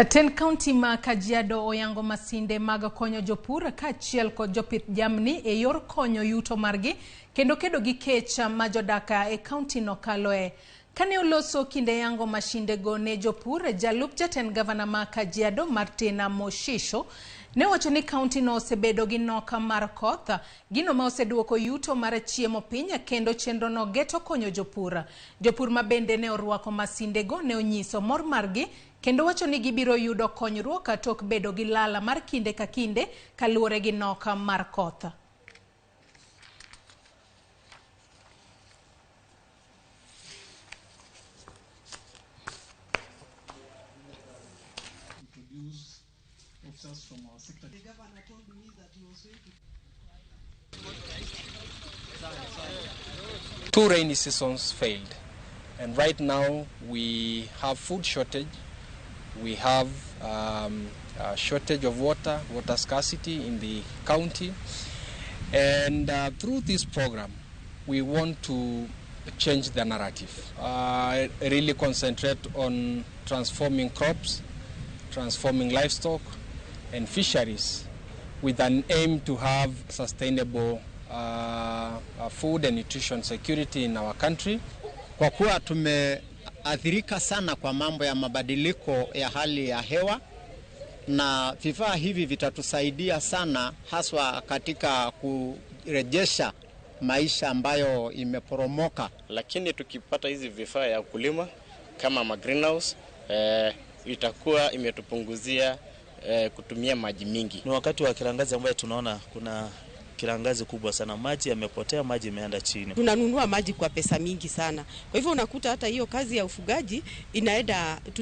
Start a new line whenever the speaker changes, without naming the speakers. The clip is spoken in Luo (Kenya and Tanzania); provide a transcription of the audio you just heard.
Ten kaunti ma Kajiado oyango masinde mag konyo jopur kaachiel kod jopith jamni e yor konyo yuto margi kendo kedo gi kech ma jodak e kaunti no kaloe. Kane oloso kinde yango mashindego ne jopur, jalup jatend gavana ma Kajiado Martin Moshisho ne owacho ni kaunti no osebedo gi nok mar koth, gino ma oseduoko yuto mar chiemo piny kendo chenro no geto konyo jopur. Jopur ma bende ne orwako masindego ne onyiso mor margi kendo wacho ni gibiro yudo konyruok tok bedo gi lala mar kinde ka kinde kaluwore gi nok mar koth.
Two rainy seasons failed, and right now we have food shortage, we have a shortage of water, water scarcity in the county, and through this program we want to change the narrative, really concentrate on transforming crops, transforming livestock and fisheries with an aim to have sustainable food and nutrition security in our country.
Kwa kuwa tumeathirika sana kwa mambo ya mabadiliko ya hali ya hewa, na vifaa hivi vitatusaidia sana haswa katika kurejesha maisha ambayo imeporomoka.
Lakini tukipata hizi vifaa ya kulima kama ma greenhouse, itakuwa imetupunguzia kutumia maji mingi.
Ni wakati wa kiangazi ambayo tunaona kuna kiangazi kubwa sana, maji yamepotea, maji imeenda chini.
Tunanunua maji kwa pesa mingi sana. Kwa hivyo unakuta hata hiyo kazi ya ufugaji inaenda